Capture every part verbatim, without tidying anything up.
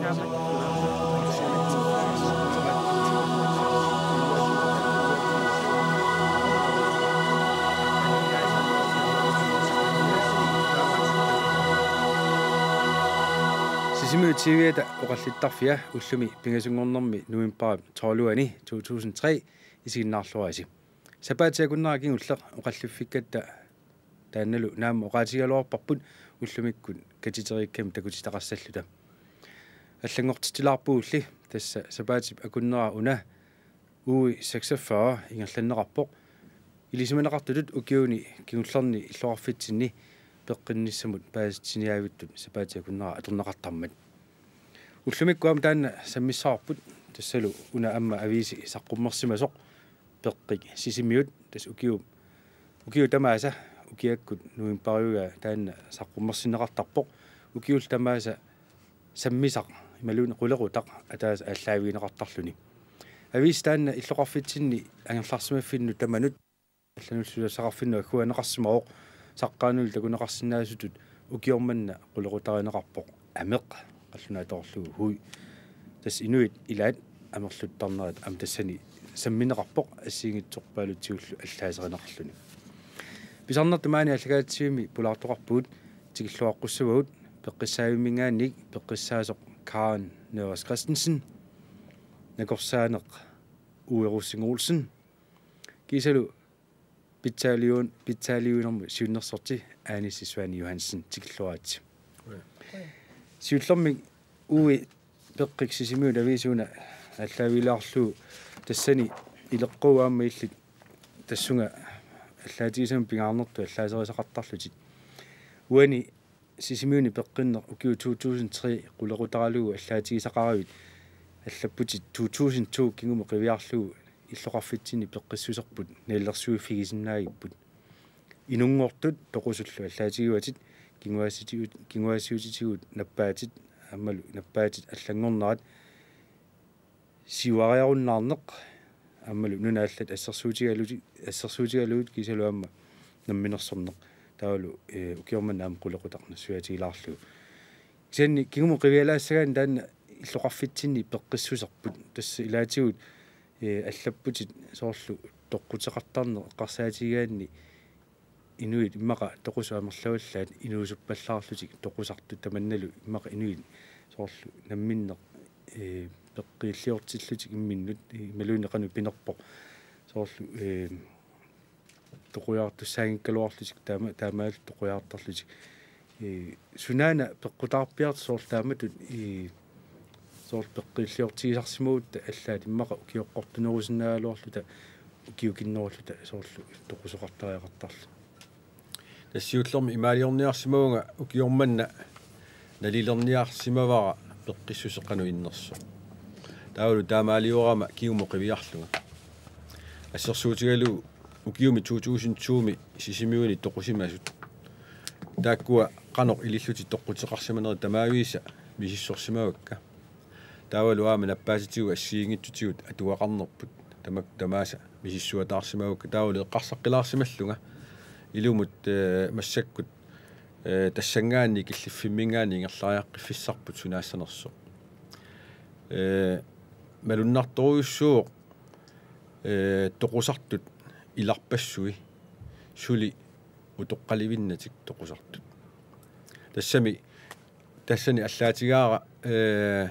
Sisimiut T V-ata oqallittarfia ullumi pingasunngornermi novembarip tolviani to tusind tre isiginnaarluarisi. Sapaatip akunnera kingulleq oqalliffikkatta taannalu naamma oqaatigigaluarparput ullumikkut katitereeqqamik takutitaqassalluta. Allanngortitsilaarpugulli tassa sapaatip akunnera una U seksogfyrre ingerlanneqarpoq. Ilisimaneqartutut ukiuni kingullerni illoqarfitsinni peqqinnissamut paasitsiniaavittut sapaatip akunnera atorneqartarmat. Ullumikkut aamma taanna sammissavarput tassalu una aamma aviisi saqqummersimasoq Peqqik Sisimiut tassa ukiu-, ukiut tamaasa ukiakkut novembariugaa taanna saqqummersinneqartarpoq. Ukiullu tamaasa sammisaq imaluunniit qulequtaq ataaseq aallaavigineqartarluni. Aviisi taanna illoqarfitsinni angerlarsimaffinnut tamanut allanullu susassaqarfinnut agguaanneqarsimavoq saqqaanullu takuneqarsinnaasutut ukioq manna qulequtarineqarpoq Ameq qallunaatoorlugu Hui. Tassa inuit ilaat amerluttarnerat aamma tassani sammineqarpoq assigiinngitsorpaalutsigullu allaaserineqarluni. Pisarnertut maani aallakaatitsivimmi pulaartoqarpugut, tikilluaqqussavagut Peqqissaavimminngaanniit peqqissaasoq Karen Nørres Christensen, nakorsaaneq Uwe Rosing Olsen, kiisalu pitsaaliuin-, pitsaaliuinermut siunnersorti Anissi Svane Johansen, tikilluaritsi. Siullermik Uwe, Peqqik Sisimiut aviisi una aallaavigilaarlugu tassani ileqqoq aamma illit tassunga allaatigisama pingaarnertut allaaserisaqartarlutit. Uani Sisimiuni peqqinneq ukiut to tusind tre qulequtaralugu allaatigisaqaravit, allapputit to tusind to kingumut qiviarlugu illoqarfitsinni peqqissuserput nalilersuiffigisinnaagipput. Inunngortut toqusullu allaatigivatit, kinguaassiutigut, kinguaassiuutitigut nappaatit, aammalu nappaatit allanngornerat siuariarunnaarneq aammalu nunat allat assersuutigalugit, assersuutigalugit kiisalu aamma namminersorneq. Taavalu, eh, ukioq manna aamma qulequtaq nassuiaatigilaarlugu. Kisianni kingumut qivialaassagaanni taanna illoqarfitsinni peqqissuserput. Tassa ilaatigut, eh, allapputit soorlu toqquteqartarneq eqqarsaatigigaanni inuit immaqa toqusut amerlavallaat inuusuppallaarlutik toqusartut, tamannalu immaqa inuit soorlu namminneq, eh, peqqiilliortillutik imminnut, eh, imaluunniit qanoq pinerpoq soorlu, eh, toqujaartussaanngikkaluarlutik taama-, taamaalillutik toqujaartarlutik. Eh, sunaana peqqutaarpiartoq soorlu taamatut, eh, soorlu peqqiilliortigisarsimagutta allaat immaqa ukioqqortunerusinnaagaluarluta ukiukinnerulluta soorlu toqusoqartariaqartarluta. Tassa siullermik imaaliorniarsimavunga ukioq manna nalilerniarsimavara peqqissuseq qanoq innersoq. Taavalu taamaaliorama kingumut qiviarlunga. Assersuutigalugu ukiumi to tusind to-mi Sisimiuni toqusimasut. Taakkua qanoq ilillutik toqquteqarsimanerit tamaavisa misissorsimavakka. Taavalu aamma nappaatitigut assigiinngitsutigut atugaqarnerput tamakku tamaasa misissuataarsimavakka. Taavalu eqqarsaqqilaarsimallunga ilumut, eh, massakkut, eh, tassanngaanniit killiffimminngaanniit ingerlariaqqiffissarput sunaassanersoq. Eh, malunnartorujussuuvoq, eh, toqusartut ilarpassui suli utoqqalivinnatik toqusartut. Tassami, tassani allaatigaara, eh,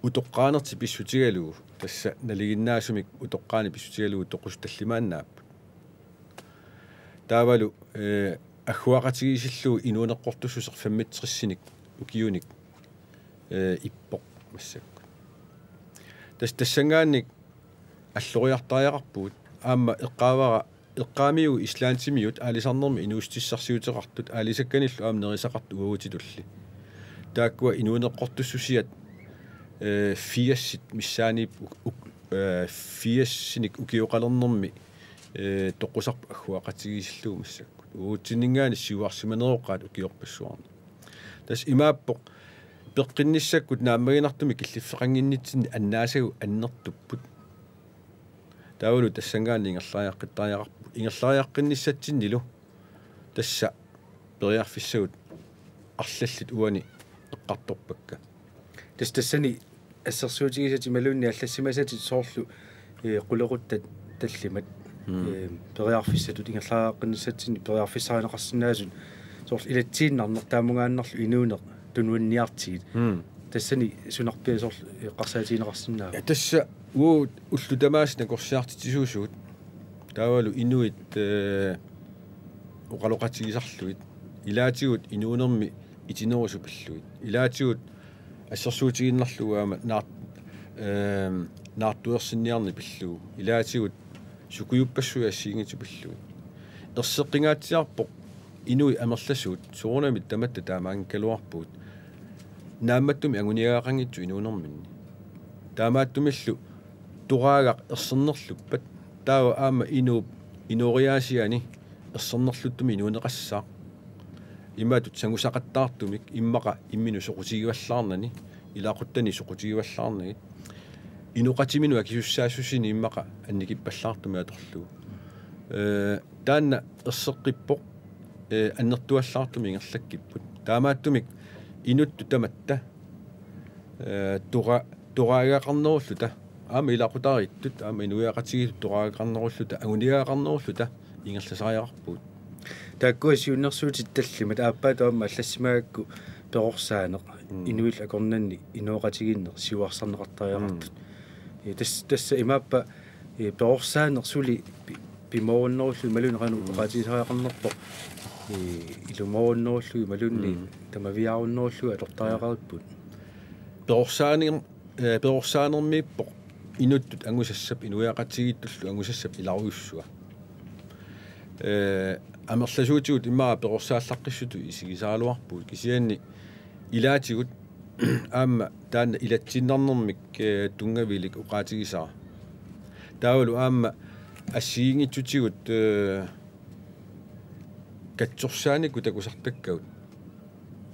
utoqqaanertik pissutigalugu, tassa nalinginnaasumik utoqqaaneq pissutigalugu toqusut tallimaannaapput. Taavalu, eh, agguaqatigiissillugu inuuneqqortussuseq femogtresinik ukiunik, eh, ippoq massakkut. Tassa tassanngaanniit alloriartariaqarpugut, aamma eqqaavara eqqaamiugut islandimiut aalisarnermi inuussutissarsiuteqartut aalisakkanillu aamma nerisaqartut uagutitulli. Taakkua inuuneqqortussusiat, eh, firsit missaaniippoq uk-, uk-, eh, firsinik ukioqalernermi, eh, toqusarput agguaqatigiissillugu massakkut. Uagutsinninngaanniit siuarsimaneroqaat ukiorpassuarni. Tassa imaappoq peqqinnissakkut naammaginartumik killiffeqannginnitsinni annaasagut annertupput. Taavalu tassanngaanniit ingerlariaqqittariaqarput. Ingerlariaqqinnissatsinnilu tassa periarfissagut arlallit uani eqqartorpakka. Tassa tassani assersuutigisatit imaluunniit allassimasatit soorlu, ee, qulequttat tallimat, mm, ee, periarfissatut ingerlariaqqinnissatsinni periarfissarineqarsinnaasut soorlu ilatsiinnarneq taamungaannarlu inuuneq tunuanniartigit. Mm. Tassani sunarpiaq soorlu eqqarsaatigineqarsinnaava? Ja, tassa uagut ullut tamaasa nakorsiartitsisuusugut. Taavalu inuit, ee, oqaloqatigisarlugit. Ilaatigut inuunermi itinerusut pillugit. Ilaatigut assersuutigiinnarlugu aamma naar-, ehm, naartuersinniarneq pillugu. Ilaatigut sukujuppassuit assigiinngitsut pillugit. Erseqqingaatsiarpoq inuit amerlasuut soorunami tamatta taamaanngikkaluarpugut. Naammattumik anguniagaqanngitsut inuunerminni. Taamaattumillu toraagaq ersernerluppat. Taava aamma inuup inooriaasiani ersernerluttumik inuuneqassaaq. Imatut sangusaqattaartumik immaqa imminut soqutigivallaarnani, ilaquttani soqutigivallaarnagit. Inoqatiminut akisussaassusini immaqa annikippallaartumik atorlugu. Ee, taanna erseqqippoq, ee, annertuallaartumik ingerlakkipput. Taamaattumik inuttut tamatta, ee, tora-, toraagaqarnerulluta, aamma ilaqutariittut, aamma inuiaqatigiittut toraagaqarnerulluta, anguniagaqarnerulluta ingerlasariaqarpugut. Taakkua siunnersuutit tallimat aappaatut aamma allassimagakku perorsaaneq, mm, inuillu akornanni inooqatigiinneq siuarsarneqartariaqartut. Mm. Ee, tas-, tassa imaappa, ee, perorsaaneq suli pi-, pimoorunnerullugu imaluunniit qanoq, mm, oqaatigisariaqarnerpoq, ee, ilumoorunnerullugu imaluunniit, mm, tamaviaarunnerullugu atortariaqaripput. Perorsaani-, ee, perorsaanermiippoq inuttut angusassap inuiaqatigiittullu angusassap ilarujussua. Ee, amerlasuutigut immaqa perorsaallaqqissutut isigisaraluarpugut kisianni ilaatigut aamma taanna ilatsiinnarnermik, ee, tunngavilik oqaatigisara. Taavalu aamma assigiinngitsutigut, ee, katsorsaanikut takusartakkagut.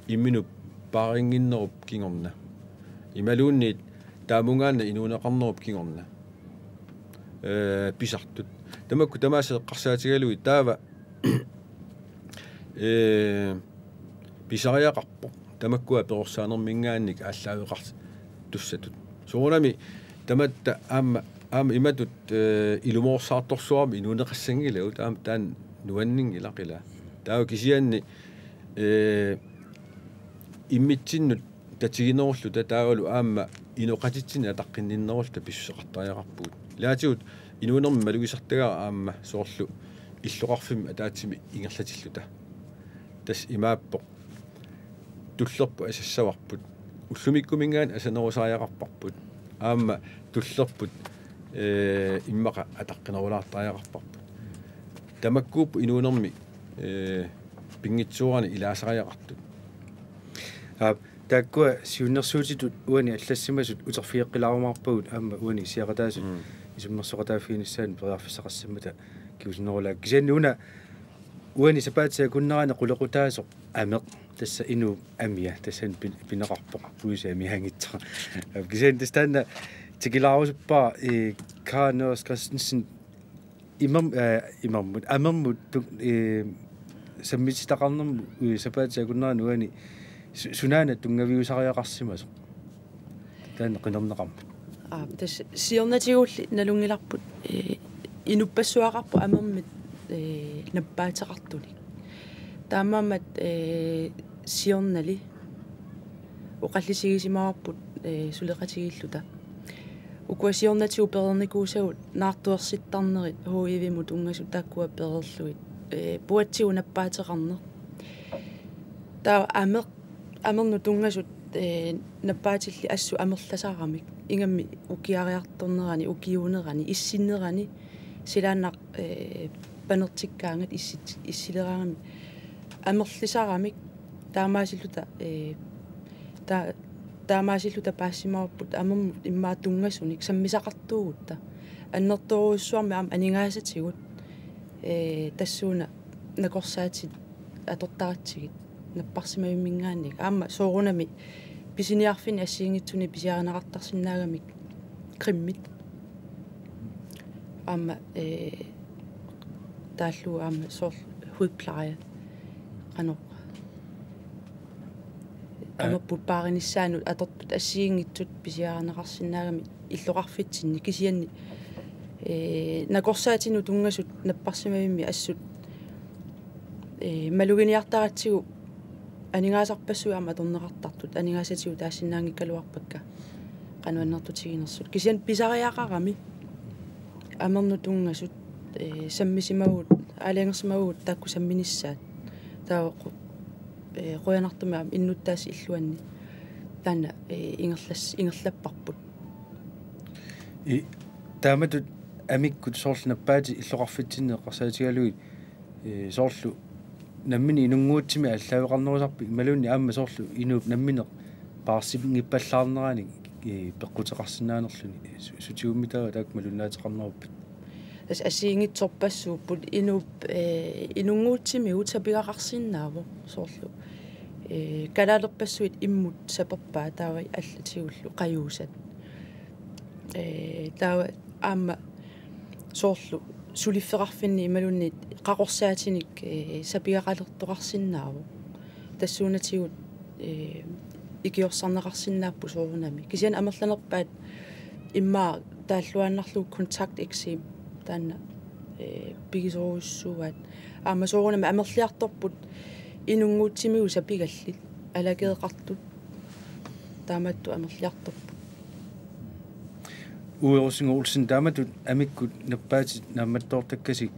Imminut paarinnginnerup kingorna. Imaluunniit taamungaannaq inuuneqarnerup kingorna. Ee, pisartut. Tamakku tamaasa eqqarsaatigalugit taava, ee, pisariaqarpoq. Tamakkua perorsaanerminngaanniit aallaaveqartussatut. Soorunami tamatta aamma, aamma imatut, ee, ilumoorsaartorsuarmik inuuneqassanngilagut aamma taanna nuanninngilaq ila. Taava kisianni, ee, immitsinnut tatiginerulluta taavalu aamma inoqatitsinnut ataqqinninnerulluta pissuseqartariaqarpugut. Ilaatigut inuunermi malugisartagara aamma soorlu illoqarfimmi ataatsimik ingerlatilluta. Tassa imaappoq. Tullerput asassavarput. Ullumikkuminngaanniit asanerusariaqarparput. Aamma tullerput, ee, immaqa ataqqinerulaartariaqarparput. Tamakkuupput inuunermi, ee, pinngitsoorani ilaasariaqartut. Aap, taakkua siunnersuutitut uani allassimasut uterfigeqqilaarumaarpagut aamma uani issiaqataasut, mm, isummersoqataaffiginissaanut periarfissaqarsimammata kingusinnerulaakka. Kisianni una uani sapaatip akunnerani qulequtaasoq ameq, tassa inuup amia, tassani pin-, pineqarpoq puisi amiaanngitsoq. Aap, kisianni tassa taanna tikilaarusuppara, ee, Karl Nørres Christensen imam-, ee, imammut, amermut tu-, ee, sammisitaqarnermut, ee, sapaatip akunnerani uani su-, sunaana tunngaviusariaqarsimasoq. Taanna qinerneqarmat. Aa, tassa siornatigulli nalunngilarput, ee, inuppassuaqarpoq amermit, ee, nappaateqartunik. Taamaammat, ee, siornali oqallisigisimavarput, ee, suleqatigiilluta. Ukua siornatigut pereernikuusagut naartuersittarnerit H I V-mut tunngasut taakkua pereerlugit, ee, puatsigut nappaateqarneq. Taava ameq, amernut tunngasut, ee, nappaatillit assut amerlasaramik. Ingammik ukiariartornerani, ukiuunerani, issinnerani, silaannaq, ee, panertikkaangat issit-, issileraangamik. Amerlisaramik, taamaasilluta, ee, ta-, taamaasilluta paassimavarput amermut immaqa tunngasunik sammisaqartuugutta. Annertoorujussuarmik aamma aningaasatigut, ee, tassuuna nakorsaatit atortaratsigit napparsimavimminngaanniit. Aamma soorunami pisiniarfinni assigiinngitsuni pisiarineqartarsinnaagamik cremit. Aamma, ee, taallugu aamma soorlu hudpleje. Qanoq. Aa. Amerput paarinissaannut atortut assigiinngitsut pisiarineqarsinnaagamik illoqarfitsinni kisianni, ee, nakorsaatinut tunngasut napparsimavimmi assut, ee, maluginiartaratsigu aningaasarpassuit aamma atorneqartartut aningaasatigut taassinnaanngikkaluarpakka qanoq annertutiginersut. Kisianni pisariaqarami amernut tunngasut, ee, sammisimavugut, aalajangersimavugut taakku samminissaat. Taava qu-, ee, qujanartumik aamma innuttaasut illuanni taanna, ee, ingerlas-, ingerlapparput. I, taamatut amikkut soorlu nappaatit illoqarfitsinni eqqarsaatigalugit, ee, soorlu nammineq inunnguutsimik aallaaveqarnerusarpit imaluunniit aamma soorlu inuup nammineq paarsinngippallaarnerani, ee, peqquteqarsinnaanerluni su-, sutigummi taava taakku malunnaateqarneruppit? Tassa assigiinngitsorpassuupput inuup, ee, inunnguutsimigut sapigaqarsinnaavoq soorlu. Ee, kalaalerpassuit immut saperpaat taava allatigullu qajuusat. Ee, taava aamma soorlu suliffeqarfinni imaluunniit qaqorsaatinik, ee, sapigaqalertoqarsinnaavoq. Tassuunatigut, ee, ikiorsarneqarsinnaapput soorunami. Kisianni amerlanerpaat immaqa taalluaannarlugu kontakteksem taanna, ee, pigisorujussuuaat. Aamma soorunami amerliartorput inunnguutsimigut sapigallit alageeqartut. Taamatut amerliartorput. Uwe Rosing Olsen, taamatut amikkut nappaatit naammattoortakkasi,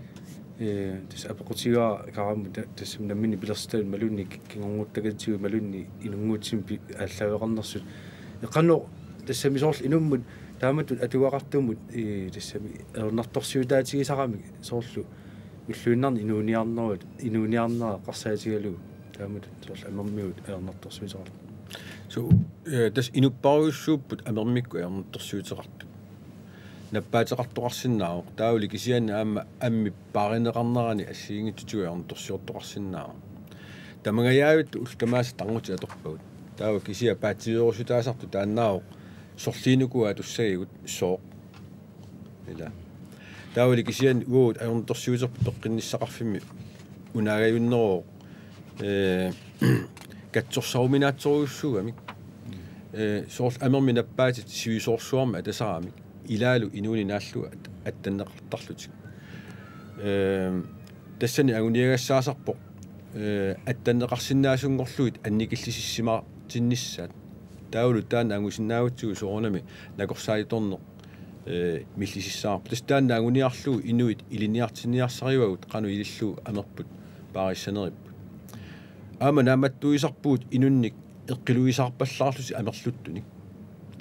ee, tassa apeqqutigaara Kaaramut ta-, tassami nammineq pilersitaaneq imaluunniit ki-, kingornuttakkatsigu imaluunniit inunnguutsimik pi-, aallaaveqarnersut. Ee, qanoq tassami soorlu inummut taamatut atugaqartumut, ee, tassami ajornartorsiutaatigisaramik soorlu ulluinnarni inuuniarnerit, inuuniarnera eqqarsaatigalugu taamatut soorlu amermigut ajornartorsiuteqartut. Suu, ee, tassa inupparujussuupput amermikkut ajornartorsiuteqartut. Nappaateqartoqarsinnaavoq. Taavali kisianni aamma ammip paarineqarnerani assigiinngitsutigut ajornartorsiortoqarsinnaavoq. Tamangajaavittoq ullut tamaasa tarnutit atorpagut. Taava kisianni paatsiveerusutaasartoq taannaavoq: Sorliinuku atussagigut sooq? Ila. Taavali kisianni uagut ajornartorsiuterput peqqinnissaqarfimmi unaagajunneruvoq, ee, katsorsaruminaatsorujussuugamik. Ee, soorlu amermik nappaatit sivisoorsuarmik atasaramik ilaalu inuuninni naallugu at-, attanneqartarlutik. Ee, tassani anguniagassaasarpoq, ee, attanneqarsinnaasunngorlugit annikillisissimaartinnissaat. Taavalu taanna angusinnaagutsigu soorunami nakorsaajutorneq, ee, millisissavarput. Tassa taanna anguniarlugu inuit ilinniartinniarsarivagut qanoq ilillugu amerput paarissaneripput. Aamma naammattuisarpugut inunnik eqqiluisaarpallaarlutik amerluttunik.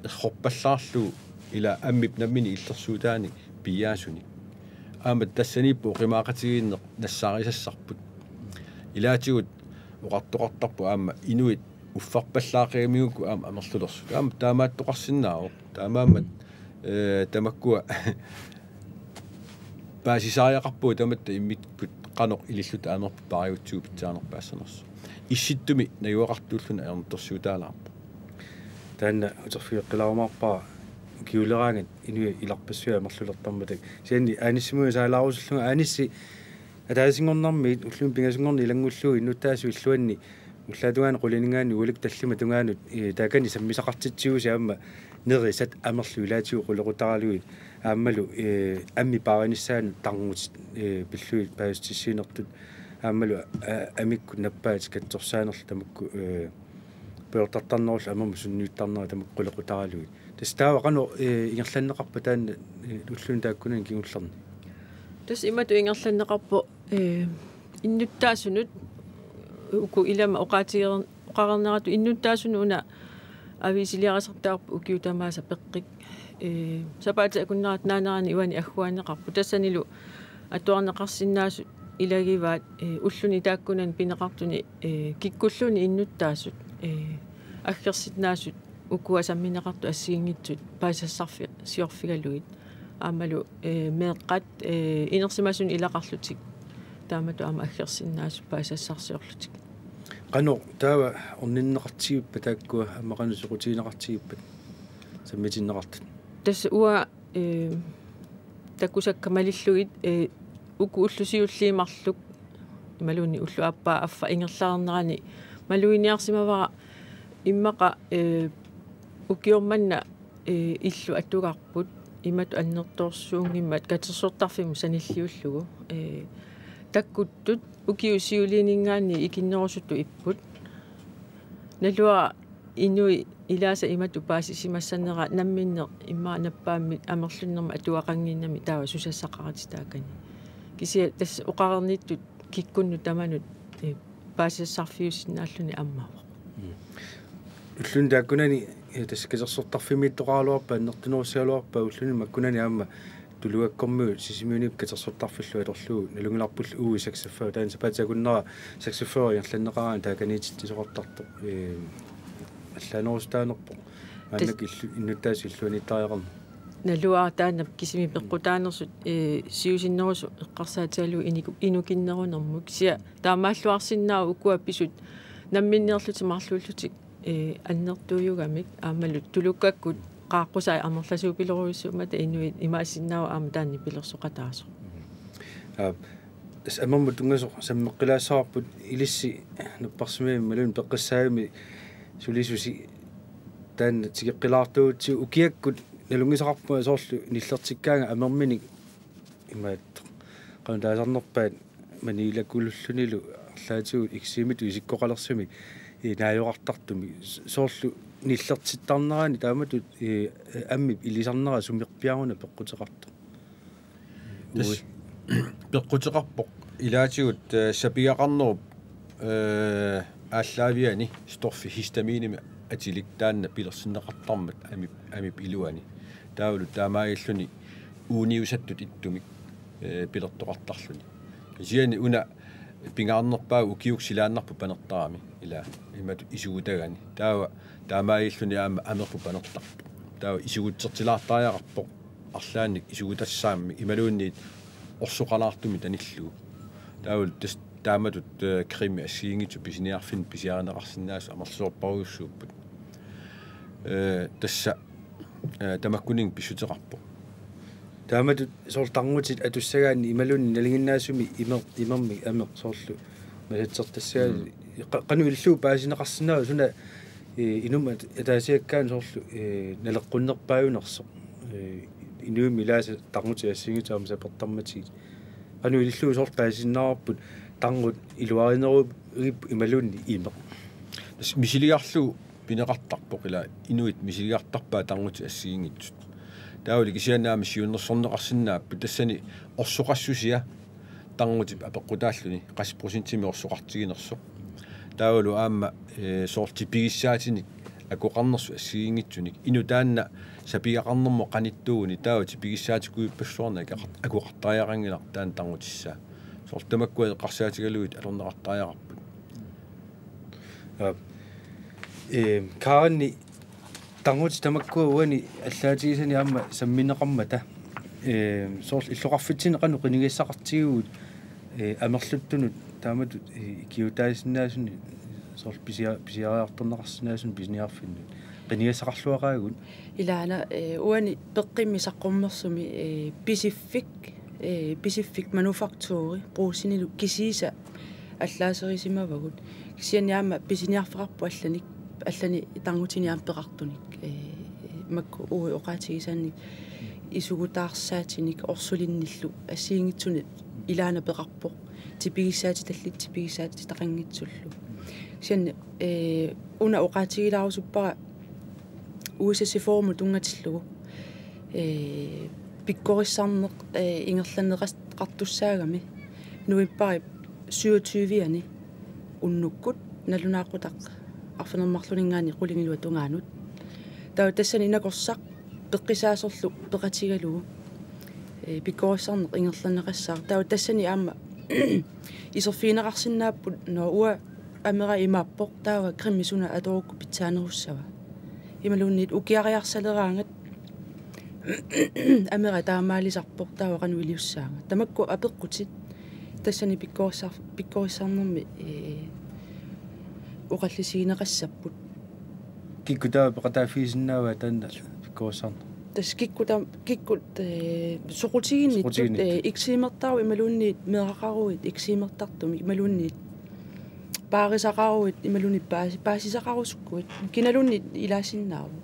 Errorpallaarlugu ila ammip nammineq illersuutaanik piiaasunik. Aamma tassaniippoq oqimaaqatigiinneq nassaarisassarput. Ilaatigut oqartoqartarpoq aamma inuit uffarpallaaqimigukku aamma amerlulersut. Aamma taamaattoqarsinnaavoq. Taamaammat, ee, tamakkua paasisariaqarpugut tamatta immikkut qanoq ililluta amerput paariutsigu pitsaanerpaassanersoq. Issittumi najugaqartuulluni ajornartorsiutaalaarpoq. Taanna uterfigeqqilaarumaarpara ukiuleraangat inuit ilarpassui amerlulertarmata. Kisianni Aanissimut saalaarusullunga, Aanissi, ataasinngornermi ullumi pingasunngornermi ilanngullugu innuttaasut illuanni ullaatungaani qulininngaanniit ualikkut tallimat tungaanut, ee, taakani sammisaqartitsigusi aamma nerisat amerluk ilaatigut qulequtaralugit aammalu, ee, ammip paarinissaanut tarnutit, ee, pillugit paasissutissiinertut aammalu, aa, amikkut nappaatit katsorsaanerlu tamakku, ee, pujortartarnerullu amermik sunniuttarnerat tamakku qulequtaralugit. Tassa taava qanoq, ee, ingerlanneqarpa taanna, ee, ulluni taakkunani kingullerni? Tassa imatut ingerlanneqarpoq, ee, innuttaasunut uku ilama oqaatigeer-, oqareerneratut innuttaasunut una aviisiliarisartagarput ukiut tamaasa peqqik. Ee, sapaatit akunnerata naanerani uani agguaanneqarpoq. Tassanilu atuarneqarsinnaasut ilagivaat, ee, ulluni taakkunani pineqartuni, ee, kikkulluunniit innuttaasut, ee, aggersinnaasut ukua sammineqartut assigiinngitsut paasisassarfi-, siorfigalugit. Aammalu, ee, meeqqat, ee, inersimasunut ilaqarlutik. Taamatut aamma aggersinnaasut paasisassarsiorlutik. Qanoq taava orninneqartigippat taakkua aamma qanoq soqutigineqartigippat sammitinneqartut? Tassa uanga, ee, takusakka malillugit, ee, uku ullut siulliit marluk imaluunniit ulloq aappaa affaa ingerlareernerani maluginiarsimavara Immaqa, eh, ukioq manna, eh, illu atugarput, imatut annertoorsuunngimmat katersortarfimmut sanilliullugu. Eh, takkuttut ukiut siuliininngaanniit ikinnerusutut ipput. Naluara inuit ilaasa imatut paasisimassanera namminneq immaqa nappaammik amerlunnermik atugaqannginnami taava susassaqaratitaakani. Kisianni tassa oqareernittut kikkunnut tamanut, eh, paasisassarfiusinnaalluni ammavoq. Mm. Ulluni taakkunani, eh, tassa katersortarfimmiittoqaraluarpat, annertunerussaagaluarpat, ulluni makkunani aamma Tulugakkormiut Sisimiuniipput katersortarfillu atorlugu nalunngilarpullu U seksogfyrre, taanna sapaatip akunnera seksogfyrre ingerlanneqaraangat taakaniititsisoqartartoq, eh, allaanerusutaanerpoq. Maannakkut illu-, innuttaasut illuaniittariaqarneq. Naluara taanna kisimi peqqutaanersut, eh, siusinnerusoq eqqarsaatigalugu iniku-, inukinnerunermut. Kisianni taamaalluarsinnaavoq ukua pisut namminneerlutik marluullutik, eh, annertuujugamik aammalu tulukkakkut qaaqqusai amerlasuupilorujussuummata inuit imaassinnaavoq aamma taanna nipilersoqataasoq. Aa, tassa amermut tunngasoq sammeqqilaassavarput, ilissi napparsimmavimmi imaluunniit peqqissaavimmi sulisusi taanna tikeqqilaartuugutsigu. Ukiakkut nalunngisaqarpunga soorlu nillertikkaangat amerminik imaattoq qanoq taasarnerpaat maniilakulullunilu arlaatigut eksimitut isikkoqalersumik, eh, naajoqartartumik. S-, soorlu nillertittarnerani taamatut, eh, ammip ilisarnera sumerpiaruna peqquteqartoq? Tassa peqquteqarpoq ilaatigut, eh, sapigaqarnerup, eh, aallaaviani stoffi histamiinimik atilik taanna pilersinneqartarmat amip, amip iluani. Taavalu taamaalilluni uuniusattut ittumik, eh, pilertoqartarluni. Kisianni una pingaarnerpaaq ukiuksilaannarpoq panertarami ila imatut isugutagani. Taava taamaalilluni aamma amerput panertarpoq. Taava isugutsertilaartariaqarpoq arlaannik isugutassaammi imaluunniit orsoqalaartumik tanillugu. Taavalu tassa taamatut, eh, cremit assigiinngitsut pisiniarfinni pisiarineqarsinnaasut amerlasoorparujussuupput. Eh, tassa, eh, tamakkuninnga pissuteqarpoq. Taamatut soorlu tarnutit atussagaanni imaluunniit nalinginnaasumik imer-, imermik ameq soorlu masatsertassagaanni. Mm. Qa-, qanoq ilillugu paasineqarsinnaava suna, eh, inummut ataasiakkaanut soorlu, eh, naleqqunnerpaajunersoq. Eh, inuimmi ilaasa tarnutit assigiinngitsut aamma sapertarmatigit. Qanoq ilillugu soorlu paasisinnaavarput tarnut iluarinerugipput imaluunniit imeq? Tassa misiligarlugu pineqartarpoq ila inuit misiligartarpaat tarnutit assigiinngitsut. Taavalu kisianni aamma siunnersorneqarsinnaapput tassani orsoqassusia tarnutip apeqqutaalluni qassit procentimik orsoqartiginersoq. Taavalu aamma, eh, soorlu tipigissaatinik akoqarnersut assigiinngitsunik. Inuk taanna sapigaqarnermut qanittuuguni taava tipigissaatikuuppassuarnik akoqar-, akoqartariaqanngilaq taanna tarnutissaa. Soorlu tamakkua eqqarsaatigalugit atorneqartariaqarput. Aa, eh, Karinni tarnutit tamakkua uani allaatigisani aamma sammineqarmata. Eh, soorlu illoqarfitsinni qanoq qinigassaqartigivugut, eh, amerluttunut taamatut, eh, ikiuutaasinnaasunik soorlu pisia-, pisiariartorneqarsinnaasunik pisiniarfinnut. Qinigassaqarluaqaagut. Ilaana, eh, uani peqqimmi saqqummersumi, eh, Pisiffik, eh, Pisiffik manufakturi Brugsenilu kisiisa allaaserisimavagut. Kisianni aamma pisiniarfeqarpoq allanik, allani tarnutinik aamma peqartunik. Eh, makku uagut oqaatigisaannik isugutaarsaatinik orsulinnillu assigiinngitsunik ilaana peqarpoq. Tipigissaatitallit tipigissaatitaqanngitsullu. Kisianni, eh, una oqaatigilaarusuppara U S S F O-mut tunngatillugu, eh, pikkorissarneq, eh, ingerlanneqartussaagami novembarip syvogtyve-ani unnukkut nalunaaqutaq arfineq-marlunninngaanniit qulingiluat tungaanut. Taava tassani nakorsaq peqqisaasorlu peqatigalugu, eh, pikkorissarneq ingerlanneqassaaq. Taava tassani aamma iserfigineqarsinnaapput, nå, uanga amera imaappoq, taava cremi suna atorukku pitsaanerussava. Imaluunniit ukiariarsaleraangat amera taamaalisarpoq, taava qanoq iliussaanga. Tamakku apeqqutit tassani pikkorissar-, pikkorissarnermi, eh, oqallisigineqassapput. Kikkut taava peqataaffigisinnaavaa taanna pikkorissarneq? Tassa kikkut taam-, kikkut, eh, soqutiginnittut, soqutiginnittut, eh, eksimertartut imaluunniit meeraqaruit eksimertartumik imaluunniit paarisaqaruit imaluunniit paasi-, paasisaqarusukkuit kinaluunniit ilaassinnaavoq.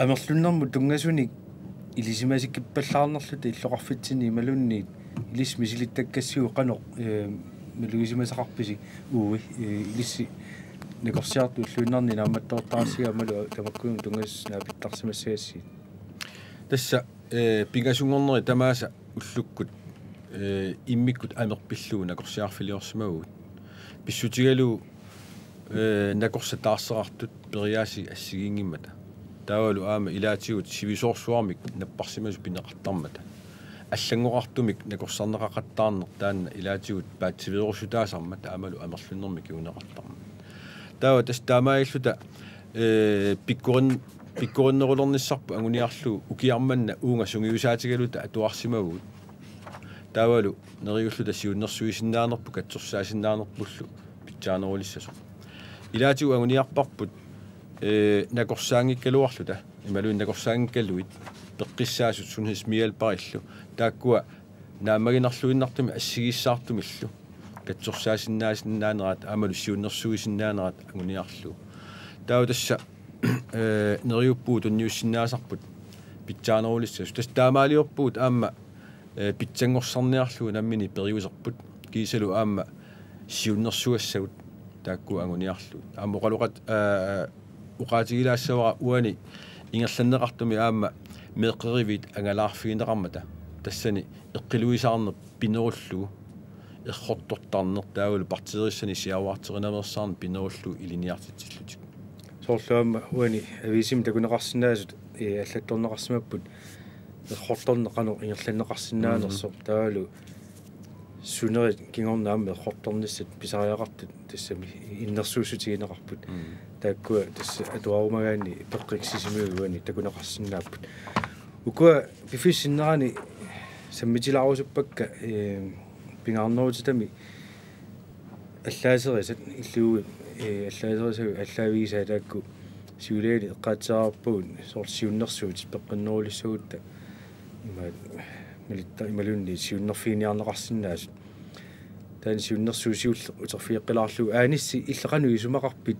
Amerlunnermut tunngasunik ilisimasikkippallaalerluta illoqarfitsinni imaluunniit ilissi misilittakkassigit qanoq, eh, malugisimasaqarpisi uagut, eh, ilissi nakorsiartut ulluinnarni naammattoortarassigaangalu tamakkununnga tunngasut naapittarsimassagassiuk? Tassa, eh, pingasunngornerit tamaasa ullukkut, eh, immikkut ameq pillugu nakorsiarfiliorsimavugut. Pissutigalugu, eh, nakorsat taarseqartut periaasii assigiinngimmata. Taavalu aamma ilaatigut sivisoorsuarmik napparsimasut pineqartarmata. Allanngoqartumik nakorsarneqaqattaarneq taanna ilaatigut paatsiveerussutaasarmat aammalu amerlunnermi kinguneqartarmat. Taava tassa taamaalilluta, eh, pikkorin-, pikkorinnerulernissarput anguniarlugu ukiarmanna uunga sungiusaatigaluta atuarsimavugut. Taavalu neriulluta siunnersuisinnaanerput katsorsaassinnaanerpullu pitsaanerulissasoq. Ilaatigut anguniarparput, eh, nakorsaanngikkaluarluta, imaluunniit nakorsaanngikkaluit, peqqissaasut sundhedshjælperillu. Taakkua naammaginarluinnartumik assigiissaartumillu katsorsaasinnaasinnaanerat aammalu siunnersuisinnaanerat anguniarlugu. Taava tassa, eh, neriuppugut tunniussinnaasarput pitsaanerulissasoq. Tassa taamaaliorpugut aamma, eh, pitsanngorsarniarlugu nammineq periuserput kiisalu aamma siunnersugassagut taakku anguniarlugit. Aamma oqaloqat-, eh, oqaatigilaassavara uani ingerlanneqartumi aamma meeqqeriviit angalaarfigineqarmata. Tassani eqqiluisaarneq pinerullugu, errortortarneq taavalu bakteerissani siaruarterinaveersaarneq pinerullugu ilinniartitsillutik. Soorlu aamma uani aviisimi takuneqarsinnaasut, eh, allattorneqarsimapput errortorneq qanoq ingerlanneqarsinnaanersoq, mhm, taavalu sunerit kingorna aamma errortornissat pisariaqartut tassami innersuussutigineqarput. Mm. Taakkua tassa atuarumagaanni peqqikkat Sisimiuni uani takuneqarsinnaapput. Ukua piffissap sinnerani sammitilaarusuppakka, eh, pingaarnerutitami allaaserisat illugu, eh, allaaserisat allaavigisaat taakku siuliani eqqaatsiarpagut soorlu siunnersuutit peqqinnerulissagutta ima malitta-, imaluunniit siunnerfiginiarneqarsinnaasut. Taanna siunnersuut siulleq uterfigeqqilaarlugu aanissi illit qanoq isumaqarpit,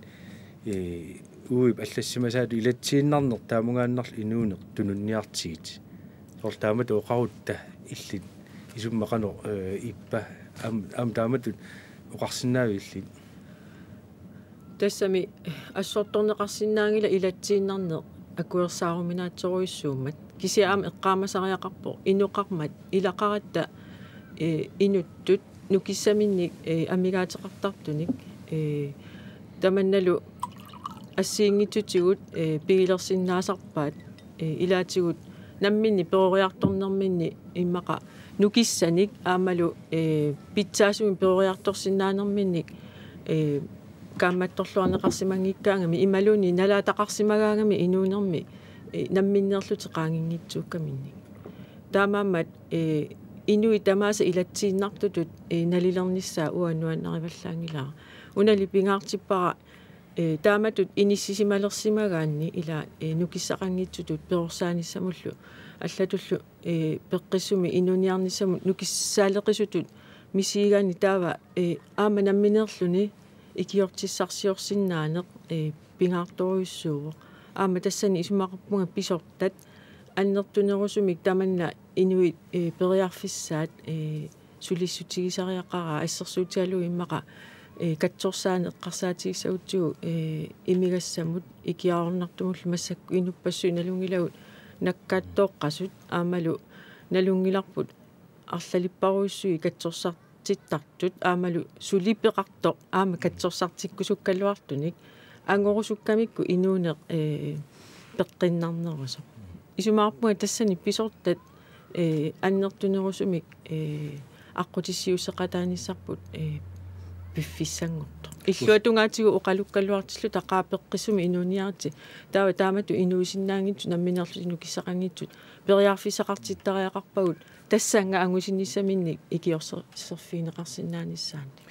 eh, uagut allassimasaatut ilatsiinnarneq taamungaannarlu inuuneq tununniartigit? Soorlu taamatut oqarutta illit isummat qanoq, eh, ippa aam-, aamma taamatut oqarsinnaavit illit? Tassami assortorneqarsinnaanngilaq ilatsiinnarneq akuersaaruminaatsorujussuummat. Kisianni aamma eqqaamasariaqarpoq inoqarmat ilaqaratta, eh, inuttut nukissaminnik, eh, amigaateqartartunik, eh, tamannalu assigiinngitsutigut, eh, pigilersinnaasarpaat, eh, ilaatigut namminneq peroriartornerminni immaqa nukissanik aammalu, eh, pitsaasumik peroriartorsinnaanerminnik, eh, kaammattorluarneqarsimanngikkaangami imaluunniit nalaataqarsimagaangami inuunermi, eh, namminneerlutik qaanginngitsuukkaminnik. Taamaammat, eh, inuit tamaasa ilatsiinnartutut, eh, nalilernissaa uanga nuannarivallaanngilara. Unali pingaartippara, eh, taamatut inissisimalersimagaanni ila, eh, nukissaqanngitsutut perorsaanissamullu allatullu, eh, peqqissumik inuuniarnissamut nukissaaleqisutut misigigaanni taava, eh, aamma nammineerluni ikiortissarsiorsinnaaneq, eh, pingaartorujussuuvoq. Aamma tassani isumaqarpunga pisortat annertunerusumik tamanna inuit, eh, periarfissaat, eh, sulissutigisariaqaraa assersuutigalugu immaqa, eh, katsorsaaneq eqqarsaatigissagutsigu, eh, imigassamut ikiaroornartumullu massakkut inuppassuit nalunngilagut nakkaattooqqasut aammalu nalunngilarput arlalipparujussuit katsorsartittartut aammalu suli peqartoq aamma katsorsartikkusukkaluartunik angorusukkamikku inuuneq, eh, peqqinnarnerusoq. Isumaqarpunga tassani pisortat, eh, annertunerusumik, eh, aqqutissiuusseqataanissarput, eh, piffissanngortoq. Illuatungaatigut oqalukkaluartilluta qaa peqqissumik inuuniaritsi. Taava taamatut inuusinnaanngitsut nammineerlutik nukissaqanngitsut periarfissaqartittariaqarpagut. Tassannga angusinnissaminnik ikiorserfigineqarsinnaanissaannik.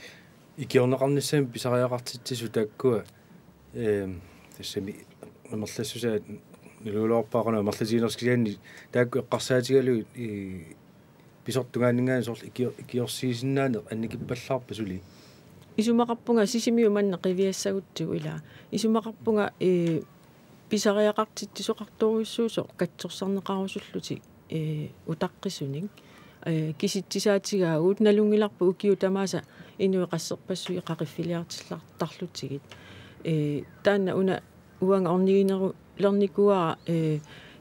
Ikiorneqarnissamik pisariaqartitsisut taakkua, ehm, tassami amerlassusaat nalugaluarpara qanoq amerlatiginersoq kisianni taakku eqqarsaatigalugit, i, pisortungaanninngaanniit soorlu ikio-, ikiorsiisinnaaneq annikippallaarpa suli? Isumaqarpunga Sisimiut manna qiviassagutsigu ilaa. Isumaqarpunga, ee, pisariaqartitsisoqartorujussuusoq katsorsarneqarusullutik, ee, utaqqisunik. Ee, kisitsisaatigaagut, nalunngilarput ukiut tamaasa inuit qasserpassuit qaqiffiliartillartarlutigit. Ee, taanna una uanga orniginerulernikuuara, ee,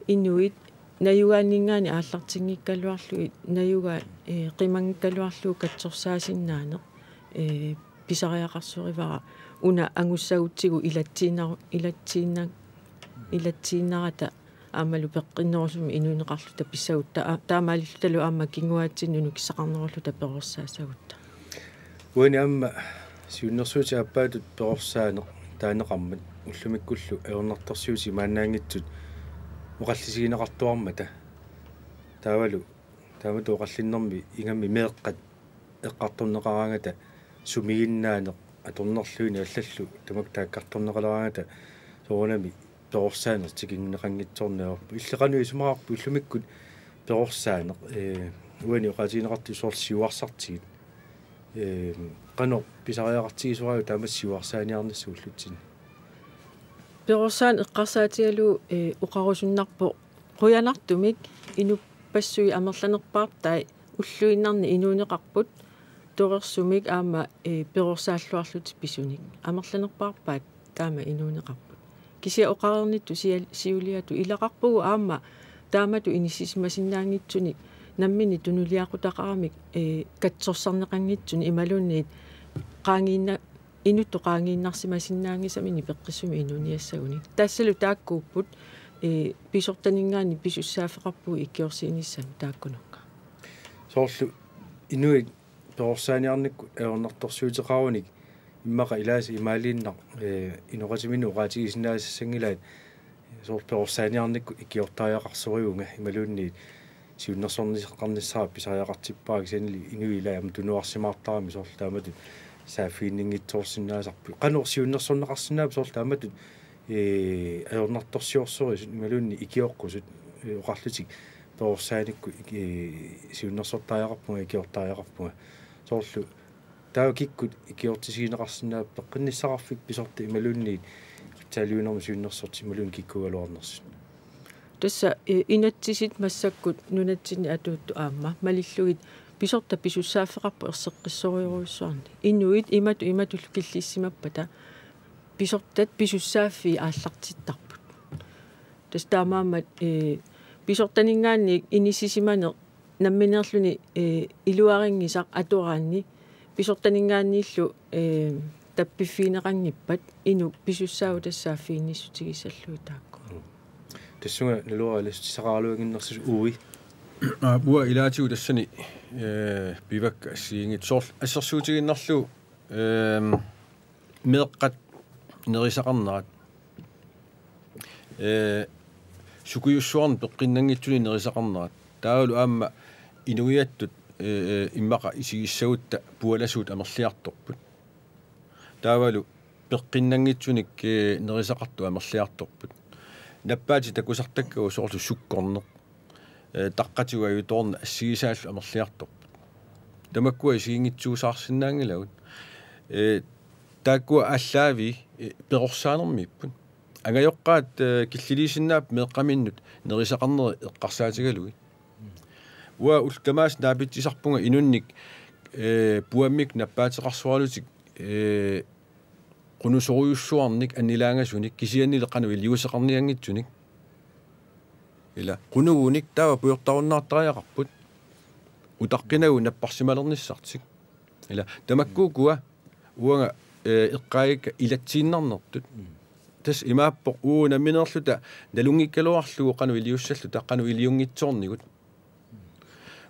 inuit najugaanninngaanniit aallartinngikkaluarlugit, najugaat, ee, qimanngikkaluarlugu katsorsaasinnaaneq, ee, pisariaqarsorivara una angussagutsigu ilatsiinnaru-, ilatsiinna-, ilatsiinnarata aammalu peqqinnerusumik inuuneqarluta pissagutta, aa, taamaalillutalu aamma kinguaatsinni nukissaqarnerulluta perorsaassagutta. Uani aamma siunnersuutit aappaatut perorsaaneq taaneqarmat ullumikkullu ajornartorsiutit imaannaanngitsut oqallisigineqartuarmata. Taavalu taamatut oqallinnermi ingammik meeqqat eqqartorneqaraangata sumiginnaaneq atornerluineq allallu tamakku taakkartorneqaleraangata soorunami perorsaaneq tikinneqanngitsoorneq ajorpoq. Illit qanoq isumaqarpit ullumikkut perorsaaneq, ee, uani oqaatigineqartut soorlu siuarsartigit. Ee, qanoq pisariaqartigisoraajuk taama siuarsaaniarnissaq ullutsinni? Perorsaaneq eqqarsaatigalugu, ee, oqarusunnarpoq qujanartumik inuppassuit amerlanerpaartai ulluinnarni inuuneqarput torersumik aamma, ee, perorsaalluarlutik pisunik. Amerlanerpaarpaat taama inuuneqarput. Kisianni oqareernittut sia-, siuliatut ilaqarpugut aamma taamatut inissisimasinnaanngitsunik namminneq tunuliaqutaqaramik, ee, katsorsarneqanngitsunik imaluunniit qaangiinna-, inuttut qaangiinnarsimasinnaanngisamik peqqissumik inuuniassagunik. Tassalu taakkuupput, ee, pisortaninngaanniit pisussaaffeqarpugut ikiorsiinissamut taakkununnga. Soorlu inuit perorsaaniarnikkut ajornartorsiuteqarunik immaqa ilaasa imaaliinnaq, ee, inoqatiminnut oqaatigisinnaasassanngilaat soorlu perorsaaniarnikkut ikiortariaqarsorivunga imaluunniit siunnersorneqarnissara pisariaqartippara kisiannili inuit ilaat aamma tunuarsimaartaramik soorlu taamatut saaffiginninngitsoorsinnaasarput. Qanoq siunnersorneqarsinnaappat soorlu taamatut, ee, ajornartorsiorsorisut imaluunniit ikioqqusut, ee, oqarlutik perorsaanikkut, ee, siunnersortariaqarpunga, ikiortariaqarpunga. Soorlu taava kikkut ikiortisigineqarsinnaapput peqqinnissaqarfik pisortat imaluunniit qatsaaliunermut siunnersortit imaluunniit kikkuugaluarnersut? Tassa, ee, inatsisit massakkut nunatsinni atuuttut aamma malillugit pisortat pisussaaffeqarput erseqqissorujorujussuarnik. Inuit imatut imatullu killissimappata pisortat pisussaaffii aallartittarput. Tassa taamaammat, ee, pisortaninngaanniit inissisimaneq nammineerluni, ee, iluarinngisaq atoraanni pisortaninngaanniillu, ee, tappiffigineqanngippat inuk pisussaavugut tassa saaffiginnissutigissallugit taakku. Tassunga naluara ilaassutissaqaraluannginnersusi Ui. Aa, uanga ilaatigut tassani, ee, pivakka assigiinngitsut soorlu assersuutigiinnarlugu, eem, meeqqat nerisaqarnerat. Ee, sukujussuarnik peqqinnanngitsunik nerisaqarnerat. Taavalu aamma inuiattut, ee, ee, immaqa isigissagutta pualasuut amerliartorput. Taavalu peqqinnanngitsunik, ee, nerisaqartut amerliartorput. Nappaatit takusartakkavut soorlu sukkorneq, ee, taqqatigut ajutoorneq assigisaallu amerliartorput. Tamakkua isiginngitsuusaarsinnaanngilagut. Ee, taakkua aallaaviit, ee, perorsaanermiipput. Angajoqqaat, ee, killiliisinnaapput meeqqaminnut nerisaqarnerit eqqarsaatigalugit. Uanga ullut tamaasa naapitsisarpunga inunnik, ee, puammikkut nappaateqarsualutik, ee, qunusorujussuarnik annilaangasunik kisiannili qanoq iliuuseqarnianngitsunik. Ila qunugunik taava pujortarunnaartariaqarput. Utaqqinagu napparsimalernissartik. Ila tamakkuukkua uanga, ee, eqqaagakka ilatsiinnarnertut. Tassa imaappoq uagut nammineerluta nalunngikkaluarlugu qanoq iliussalluta, qanoq iliunngitsoornigut.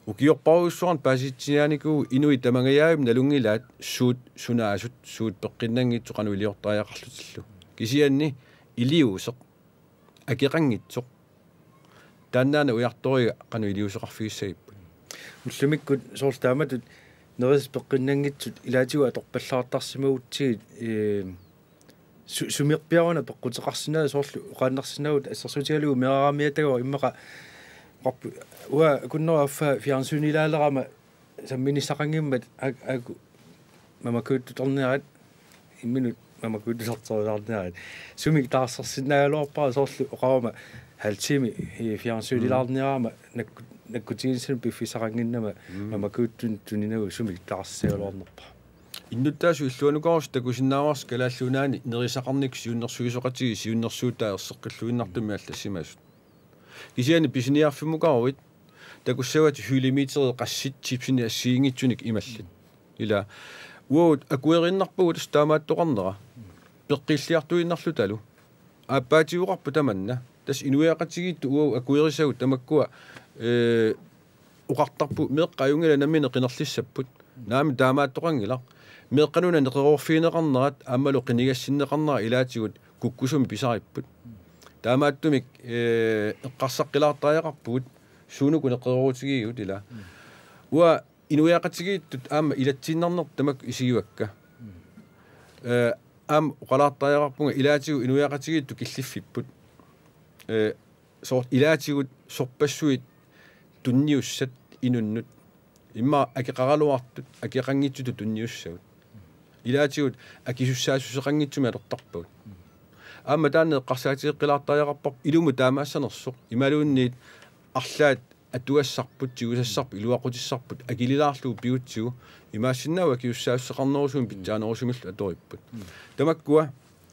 Ukiorparujussuarni paasisitsiniaanikuuvugut inuit tamangajaavimmi nalunngilaat suut sunaasut, suut peqqinnanngitsut qanoq iliortariaqarlutillu. Kisianni iliuuseq akeqanngitsoq. Taannaana ujartoriga qanoq iliuuseqarfigissagipput. Ullumikkut soorlu taamatut nerisat peqqinnanngitsut ilaatigut atorpallaartarsimagutsigit, ee, su-, sumiipiaruna peqquteqarsinnaasut soorlu oqaannarsinnaavugut assersuutigalugu meeraramiataga immaqa oqarput uanga akunnerup affaa fjernsyniilaalerama samminissaqanngimmat ak-, aku mamakuuttutorniarit, imminut mamakuuttutortorulaarniarit. Sumik taarsersinnaagaluarpara, soorlu oqarama halv time i fjernsynilaarniarama nakku-, nakkutiginissamut piffissaqannginnama mamakuuttut tuninagu sumik taarsersigaluarnerpara. Innuttaasut illuanukarusi takusinnaavarsi Kalaallit Nunaanni nerisaqarnikkut siunnersuisoqatigiit siunnersuutaat erseqqilluinnartumik allassimasut. Kisianni pisiniarfimmukaruit takussavatit hyldemeterit qassit chipsinik assigiinngitsunik imallit. Ila uagut akueriinnarpagut tassa taamaattoqarnera. Peqqilliartuinnarlutalu. Aappaatigoqarpoq tamanna. Tassa inuiaqatigiittut uagut akuerisagut tamakkua, ee, oqartarput meeqqat ajunngilaq nammineq qinerlissapput. Naamik, taamaattoqanngilaq. Meeqqanut neqeroorfigineqarnerat aammalu qinigassinneqarnerat ilaatigut kukkusumik pisaripput. Taamaattumik, ee, eqqarsaqqilaartariaqarpugut suunuku neqeroorutigigigut ila. Uanga inuiaqatigiittut aamma ilatsiinnarneq tamakku isigivakka. Ee, aamma oqalaartariaqarpunga ilaatigut inuiaqatigiittut killiffipput. Ee, soor-, ilaatigut sorpassuit tunniussat inunnut. Immaqa akeqaraluartut, akeqanngitsutut tunniussagut. Ilaatigut akisussaassuseqanngitsumik atortarpagut. Aamma taanna eqqarsaatigeqqilaartariaqarparput ilumut taamaassanersoq, imaluunniit arlaat atugassarput, tigusassarput, iluaqutissarput, akililaarlugu pigutsigu, imaassinnaavoq akisussaassuseqarnerusumik pitsaanerusumillu atoripput. Tamakkua,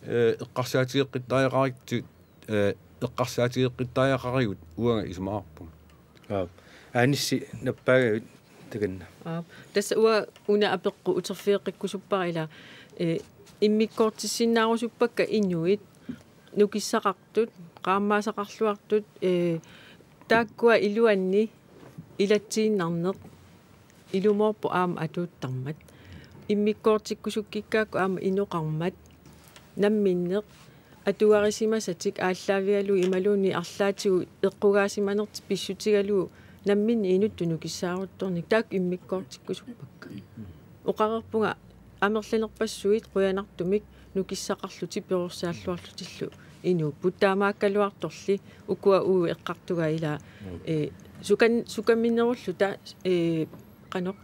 ee, eqqarsaatigeqqittariaqarigut, ee, eqqarsaatigeqqittariaqarigut uanga isumaqarpunga. Aap. Aanissi nappaagavit takanna. Aap. Tassa uanga una apeqqut uterfigeqqikkusuppara ila, ee, immikkoortissinnaarusuppakka inuit nukissaqartut, qaammaasaqarluartut, ee, taakkua iluanni ilatsiinnarneq ilumoorpoq aamma atuuttarmat. Immikkoortikkusukkikkaakku aamma inoqarmat. Namminneq atugarisimasatik aallaavigalugu imaluunniit arlaatigut eqqugaasimanertik pissutigalugu namminneq inuttut nukissaaruttornik, taakku immikkoortikkusuppakka. Oqareerpunga amerlanerpassuit qujanartumik nukissaqarlutik perorsaalluarlutillu inuupput. Taamaakkaluartorli ukua uagut eqqartugaat ila, ee, sukan-, sukaminerulluta, ee, qanoq,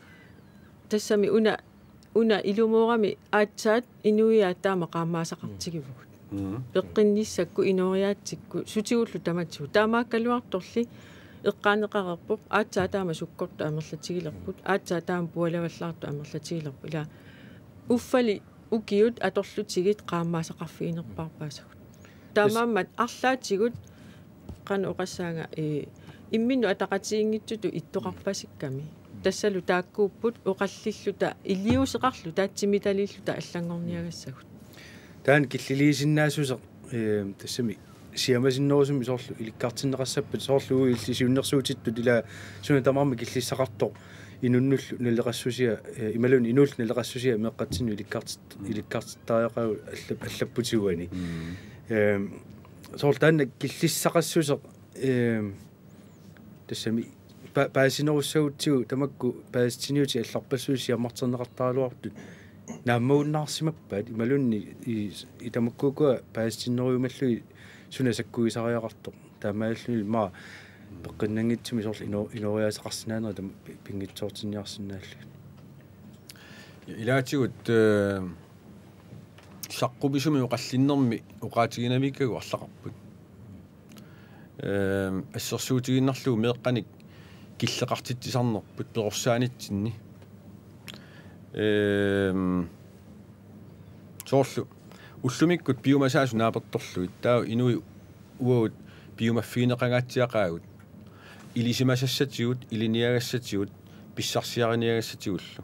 tassami una, una ilumoorami aatsaat inuiaat taama qaammaasaqartigivugut. Peqqinnissakkut, inooriaatsikkut, sutigullu tamatigut. Taamaakkaluartorli eqqaaneqareerpoq, aatsaat taama sukkortut amerlatigilerput, aatsaat taama pualavallaartut amerlatigilerput. Ila uffali ukiut atorlutigit qaammaasaqarfiginerpaarpaasagut. Taamaammat arlaatigut qanoq oqassaanga, ee, imminnut ataqatigiinngitsutut ittoqarpasikkami. Tassalu taakkuupput oqallilluta, iliuuseqarluta, timitaliilluta allanngorniagassagut. Taanna killiliisinnaassuseq, ee, tassami siammasinnerusumik soorlu ilikkartinneqassappat, soorlu uagut illit siunnersuutittut ila suna tamarmi killissaqartoq inunnullu naleqassusia, ee, imaluunniit inuullu naleqassusia meeqqatsinnut ilikkartit-, ilikkartittariaqarput allap-, allapputiuani. Ee, soorlu taanna killissaqassuseq, ee, tassami pa-, paasinerussagutsigu tamakku paasitsiniutit allarpassuit siammarterneqartaraluartut naammagunnaarsimappat imaluunniit i-, i-, tamakkuukua paasitinnerujumallugit suna sakkugisariaqartoq. Taamaalilluni immaqa peqqinnanngitsumik soorlu ino-, inooriaaseqarsinnaanerit tamakku pi-, pinngitsoortinniarsinnaallugit. Ilaatigut, ee, saqqummiisumik oqallinnermi oqaatiginamikkagut arlaqarput. Ehm, assersuutigiinnarlugu meeqqanik killeqartitsisarnerput perorsaanitsinni. Ehm, soorlu ullumikkut piumasaasut naapertorlugit. Taava inuit uagut piumaffigineqangaatsiaqaagut. Ilisimasassatigut, ilinniagassatigut, pissarsiariniagassatigullu.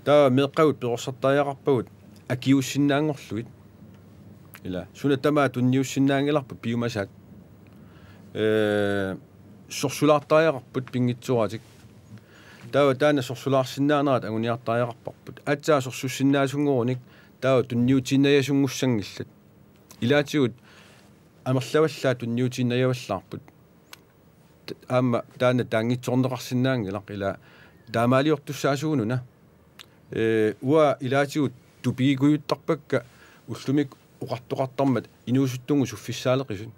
Taava meeqqagut perorsartariaqarpagut akiuussinnaanngorlugit. Ila, suna tamaat tunniussinnaanngilarput piumasaat. Ee, sorsulaartariaqarput pinngitsooratik. Taava taanna sorsulaarsinnaanerat anguniartariaqarparput. Aatsaat sorsussinnaasunngoruni taava tunniutiinnariasunngussanngillat. Ilaatigut amerlavallaat tunniutiinnariavallaarput. T-, aamma taanna taanngitsoorneqarsinnaanngilaq, ila taamaaliortussaasuununa. Ee, uanga ilaatigut tupigikujuttarpakka ullumikkut oqartoqartarmat inuusuttunnguit suffissaaleqisut.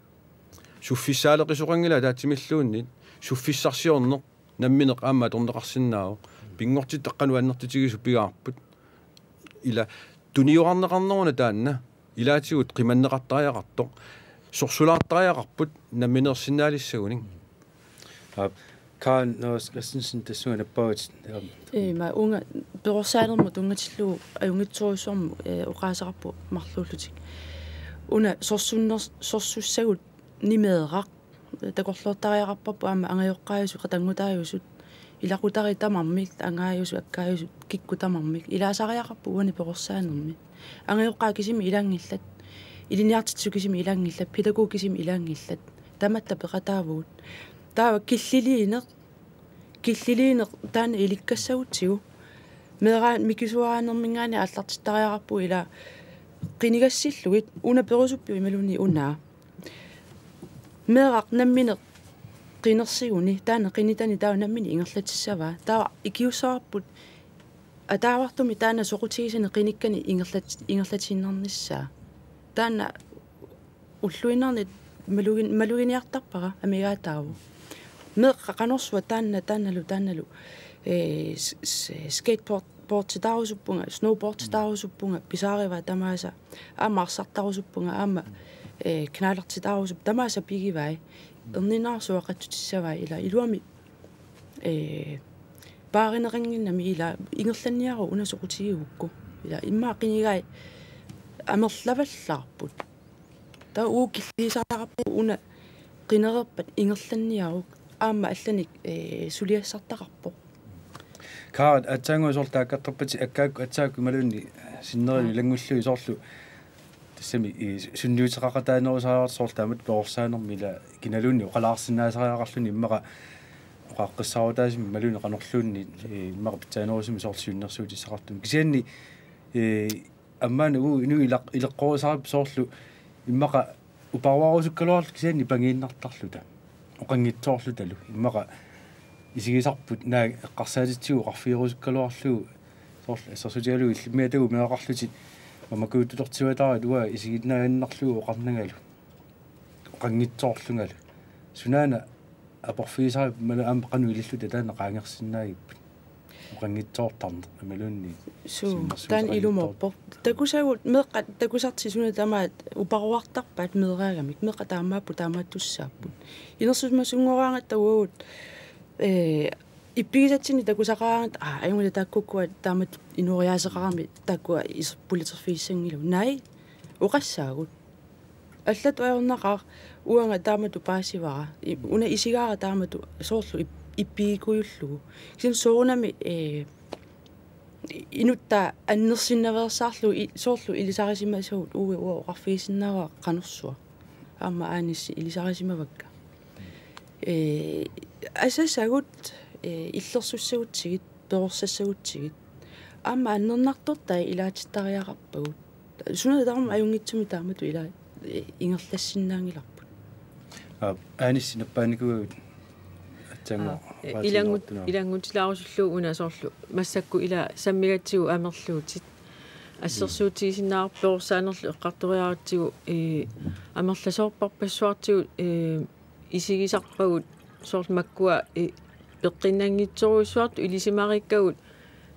Suffissaaleqisoqanngilaq ataatsimilluunniit, suffissarsiorneq nammineq aamma atorneqarsinnaavoq. Pinngortitaq qanoq annertutigisut pigaarput. Ila tuniorarneqarneruna taanna ilaatigut qimanneqartariaqartoq, sorsulaartariaqarput namminersinnaalissagunik. Aap, Karen Noas Christensen, tassunga nappaavat. Aap. Ima uunga perorsaanermut tunngatillugu ajunngitsorujussuarmik, eh, oqaaseqarpoq marluullutik. Una sorsunner-, sorsussagut nimeeraq takorloortariaqarparput aamma angajoqqaajusut, qatanngutaajusut, ilaqutariit tamarmik, angaajusut, akkaajusut, kikkut tamarmik. Ilaasariaqarput uani perorsaanermi. Angajoqqaat kisimik ilanngillat, ilinniartitsisut kisimik ilanngillat, pædagogit kisimik ilanngillat. Tamatta peqataavugut. Taava killiliineq, killiliineq taanna ilikkassagutsigit. Meeraq mikisuaraanerminngaanniit aallartittariaqarpugut ila qinigassillugit una perusuppiuk imaluunniit una. Meeraq nammineq qinersiguni, taanna qinitani taava nammineq ingerlatissavaa. Taava ikiussavarput ataavartumik taanna soqutigisani qinikkani ingerlat-, ingerlatiinnarnissaa. Taanna ulluinnarni malugin-, maluginiartarpara amigaataavoq. Meeqqat qanorsuaq taanna, taannalu, taannalu, eh, s-, s-, skateboard-, boarditaarusuppunga, snowboarditaarusuppunga, pisaarivaa tamaasa, aamma arsartarusuppunga, aamma, eh, knallertitaarusup-, tamaasa pigivai. Erniinnarsuaq qatsutissavai ila iluamik, eh, paarineqannginnami ila ingerlanniaruk una soqutigigukku. Ila immaqa qinigai amerlavallaarput. Taava uagut killiisariaqarpugut una qinereerpat ingerlanniaruk aamma allanik, eh, suliassartaqarpoq. Karen, aatsaannguaq soorlu taakkartorpatit akkaakku aatsaat imaluunniit sinnerilu ilanngullugit soorlu tassami i sunniuteqaqataanerusariaqartoq soorlu taamatut perorsaanermi ila kinaluunniit oqalaarsinnaasariaqarluni immaqa oqaaqqissaarutaasumik imaluunniit qanorluunniit, eh, immaqa pitsaanerusumik soorlu siunnersuutissaqartumik. Kisianni, eh, ammaana uagut inuit ilaq-, ileqqorisarput soorlu immaqa uparuarusukkaluarluta kisianni nipangiinnartarluta. Oqanngitsoorlutalu. Immaqa isigisarput naak eqqarsaatitsigut oqarfigerusukkaluarlugu soorlu assersuutigalugu illimmi atagu meeraqarlutit mamakujuttutortiuataarit uanga isiginnaannarlugu oqarnangalu. Oqanngitsoorlungalu. Sunaana aporfigisarippat imaluunniit aamma qanoq ililluta taanna qaangersinnaagipput. Oqanngitsoortarneq imaluunniit. Suu, siunnersuuteqanngitsoortarneq. Taanna ilumoorpoq. Takusagut meeqqat takusartik suna tamaat uparuartarpaat meeraagamik. Meeqqat taamaapput taamaattussaapput. Inersimasunngooraangatta uagut, eh, ippigisatsinnik takusaqaraangatta, aa, ajunngilaq taakkukkua taamatut inooriaaseqarami taakkua iserpulerfigissanngilagut. Naa, oqassaagut. Allatut ajornaqaaq uanga taamatut paasivara. I-, una isigaara taamatut soorlu ip-, ippigikujullugu. Kisianni soorunami, eh, inuttaa annersinnaveersaarlugu i-, soorlu ilisarisimasagut uagut uanga oqarfigisinnaavara qanorsuaq. Aamma Aanissi ilisarisimavakka. Eh, asasagut, eh, illersussagutsigit, perorsassagutsigit. Aamma annernartortai ilaatittariaqarpagut. Suna tamarmi ajunngitsumik taamatut ila, eh, ingerlassinnaanngilarput. Aa, Aanissi nappaanikuugavit aatsaannguaq. Aa, eh, oqaatigineqartunut. Ilanngut-, ilanngutilaarusullugu una soorlu. Massakkut ila sammigatsigu amerluutit. Assersuutigisinnaavarput perorsaanerlu eqqartoriaratsigu, eh, amerlasoorparpassuartigut, eh, isigisarpagut soorlu makkua, eh, peqqinnanngitsorujussuartut ilisimariikkagut,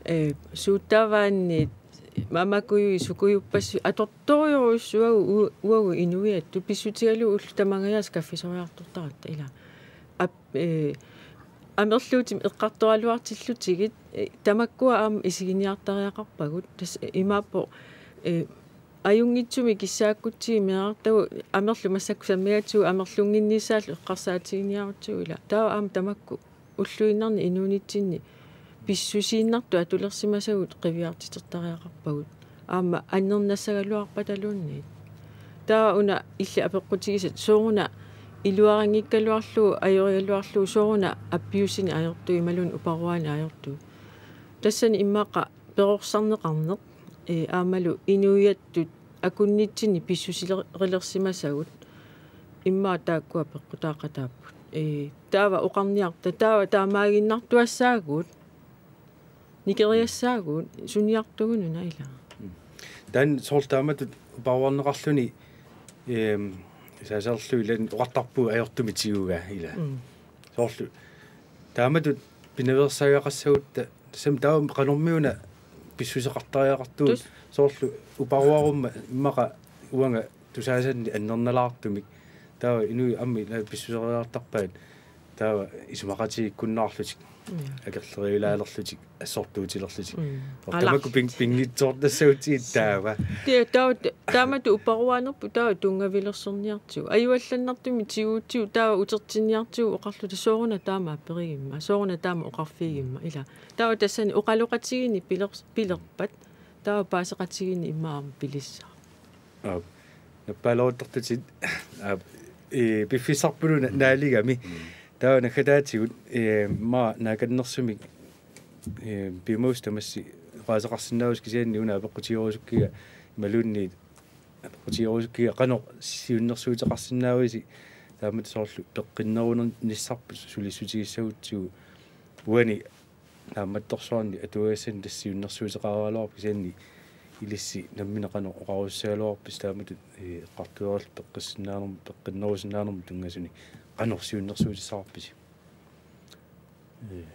eh, suuttaavaanniit mamakujui sukujuppassuit atortorujorujussuagut u-, uagut inuiattut pissutigalugu ullut tamangajaasa kaffisoriartortaratta ila. Ap-, eh, amerluutimik eqqartoraluartillutigit, eh, tamakkua aamma isiginiartariaqarpagut, tassa imaappoq, eh, ajunngitsumik kissaakkutsigit meerartagut amerluk massakkut sammigatsigu amerlunnginnissaallu eqqarsaatiginiarutsigu ila. Taava aamma tamakku ulluinnarni inuunitsinni pissusiinnartut atulersimasagut qiviartitertariaqarpagut. Aamma annernassagaluarpataluunniit. Taava una illit apeqqutigisat sooruna iluarinngikkaluarlugu, ajorigaluarlugu sooruna appiussini ajortugut imaluunniit uparuaani ajortugut. Tassani immaqa perorsarneqarneq, eh, aammalu inuiattut akunnitsinni pissusiler-, rilersimasagut. Immaqa taakkua peqqutaaqataapput. Eh, taava oqarniarta, taava taamaaginnartuassaagut. Nikeriassaagut, suniartugununa ila. Mm. Taanna soorlu taamatut uparuarneqarluni, ehm, saaserlu ilani oqartarpugut ajortumik tigugaa ila. Mm. Soorlu taamatut pinaveersaagaqassagutta, tassami taava qanormiuna Pissuseqartariaqartugut. Tus. Soorlu uparuarumma immaqa uanga tusaasannik annernalaartumik. Taava inuit aamma ila pissuseriartarpaat. Taava isumaqatigiikkunnaarlutik. Mm. Akerleriilaalerlutik, assortuutilerlutik. Mm. Tamakku ping-, pinngitsoortassagutsigit taava. Tia, taava, taamatut uparuaanerput taava tunngavilersorniartigu. Ajuallannartumik tiguutsigu taava utertinniartigu oqarluta sooruna taama aperigimma, sooruna taama oqarfigimma, ila. Taava tassani oqaloqatigiinneq piler-, pilerpat, taava paaseqatigiinneq immaqa aamma pilissaaq. Aap. Nappaaloortartutit. Aap. Ee, piffissarpuluna naaligami. Mm. Taava naggataatigut, ee, maa naakannersumik, ee, piumagussat tamassi oqaaseqarsinnaavusi kisianni una apeqqutigerusukkiga imaluunniit apeqqutigerusukkiga qanoq siunnersuuteqarsinnaavusi taamatut soorlu peqqinnerunissarput sulissutigissagutsigu uani naammattorsuarni atuagassani tassa siunnersuuteqaraluarpoq kisianni ilissi nammineq qanoq oqarusussagaluarpisi taamatut, ee, eqqartuerilluta peqqissinnaanermut, peqqinnerusinnaanermut tunngasunik qanoq siunnersuutissavarpisi? Ee,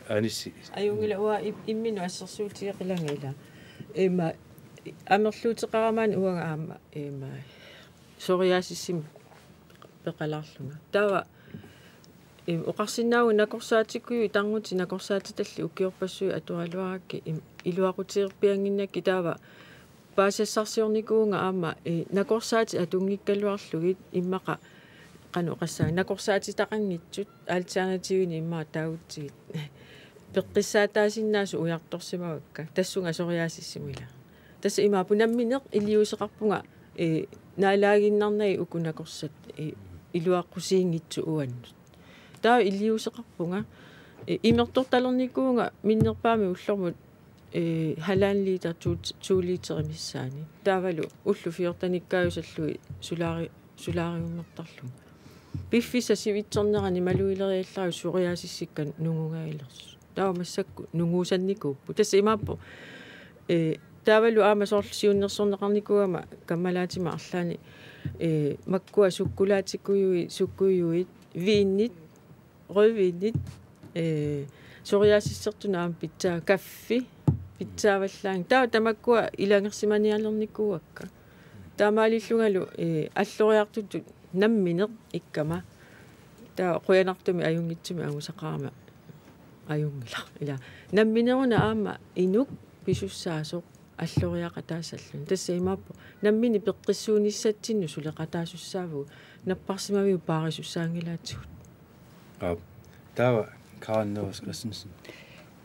Anissi. Ajunngilaq uanga im-, imminut assersuutigeqilanga ila. Ima amerluuteqarama uanga aamma ima psoriasisimi peqalaarlunga. Taava Im, oqarsinnaavunga nakorsaatikujuit tarnutit nakorsaatitallit ukiorpassuit atoraluarakkit im, iluaqutigerpiannginnakkit taava paasisassarsiornikuuvunga aamma, ee, nakorsaatit atunngikkaluarlugit immaqa qanoq oqassaanga nakorsaatitaqanngitsut alternativini immaqa taagutsigit peqqissaataasinnaasut ujartorsimavakka tassunga psoriasisimi ila. Tassa imaappoq nammineq iliuuseqarpunga, ee, naalaaginnarnagit uku nakorsat, ee, iluaqqusiinngitsut uannut. Taava iliuuseqarpunga, ee, imertortalernikuuvunga minnerpaamik ullormut, ee, halvanden liter, to, to literit missaanni. Taavalu ullut fjortenikkaajusallugit solaari-, solaariummertarlunga. Piffissap sivitsornerani malugileriallaravit psoriasisikka nungugaagilersut. Taava massakkut nunguusannikuupput. Tassa imaappoq, ee, taavalu aamma soorlu siunnersorneqarnikuugama kammalaatima arlaanni, ee, makkua sukkulaatikkujuit, sukkujuit, viinit, rødviinit, ee, psoriasissertunut aamma pitsaa-, kaffi pitsaavallaanngilaq. Taava tamakkua ilanngersimanialernikuuakka. Taamaalillungalu, ee, alloriartutut nammineq ikkama. Taava qujanartumik ajunngitsumik angusaqarama ajunngilaq. Ila nammineruna aamma inuk pisussaasoq alloriaqataassalluni. Tassa imaappoq nammineq peqqissuunissatsinnut suleqataasussaavugut napparsimaviup paarisussaanngilaatigut. Aap. Taava Karen Nørres Christensen.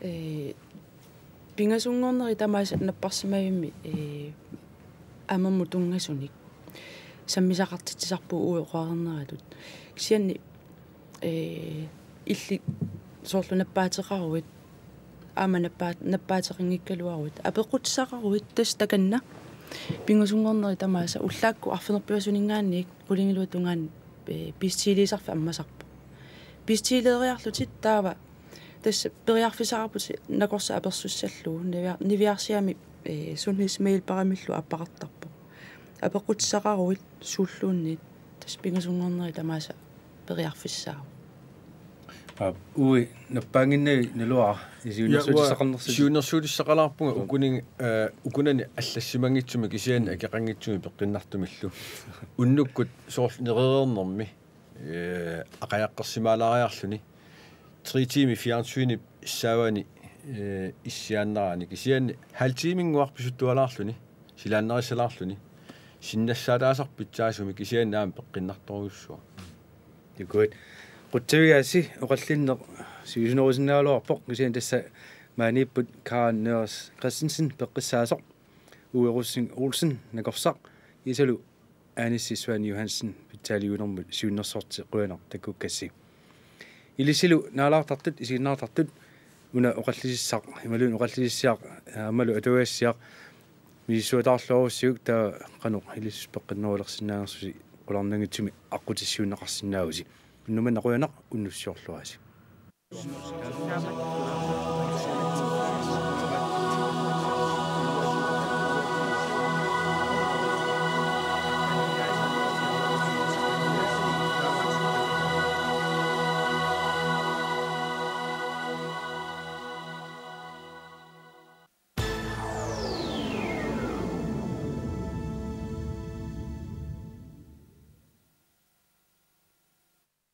Ee, pingasunngorneri tamaasa napparsimavimmi, ee, amermut tunngasunik sammisaqartitsisarpugut uagut oqareerneratut. Kisianni, ee, illit soorlu nappaateqaruit, aamma nappaa-, nappaateqanngikkaluaruit, apeqqutissaqaruit tassa takanna pingasunngorneri tamaasa ullaakkut arfineq-pingasunninngaanniit qulingiluat tungaanut, ee, bestiliisarfik ammasarpoq. Bestilieriarlutit taava tassa periarfissaqarputit nakorsat apersussallugu nivia-, niviarsiami, ee, sundhedsmedhjælperimillu aappaqartarpoq. Apeqqutissaqaruit suulluunniit tassa pingasunngorneri tamaasa periarfissaavoq. Aap, Uui, nappaannginnavit naluara, ja, uanga siunnersuutissaqarnersutit. Siunnersuutissaqalaarpunga. Joo. Ukunin-, eh, ukunani allassimanngitsumi kisianni akeqanngitsumi peqqinnartumillu. Unnukkut soorlu nerereernermi, eh, aqajaqqersimaalaariarluni. Tre timer fjernsyni issaavani, eh, issiaannarani. Kisianni halv timennguaq pisuttualaarluni, silaannarissalaarluni. Sinnassaataasarpoq pitsaasumik kisianni aamma peqqinnartorujussuaq. Tikuit. Qutsavigaassi oqallinneq sivisunerusinnaagaluarpoq kisianni tassa maaniipput Karen Nørres Christensen peqqissaasoq, Uwe Rosing Olsen nakorsaq, kiisalu Anissi Svane Johansen pitsaaliuinermut siunnersorti, qujanaq takkukkassi. Ilissilu naalaartartut, isiginnaartartut, una oqallisissaq, imaluunniit oqallisissiaq, aammalu atuagassiaq, misissuataarluarussiuk taava qanoq ilissi peqqinnerulersinnaanersusi qularnanngitsumik aqqutissiuunneqarsinnaavusi. Unnuk manna qujanaq, unnussiorluarisi.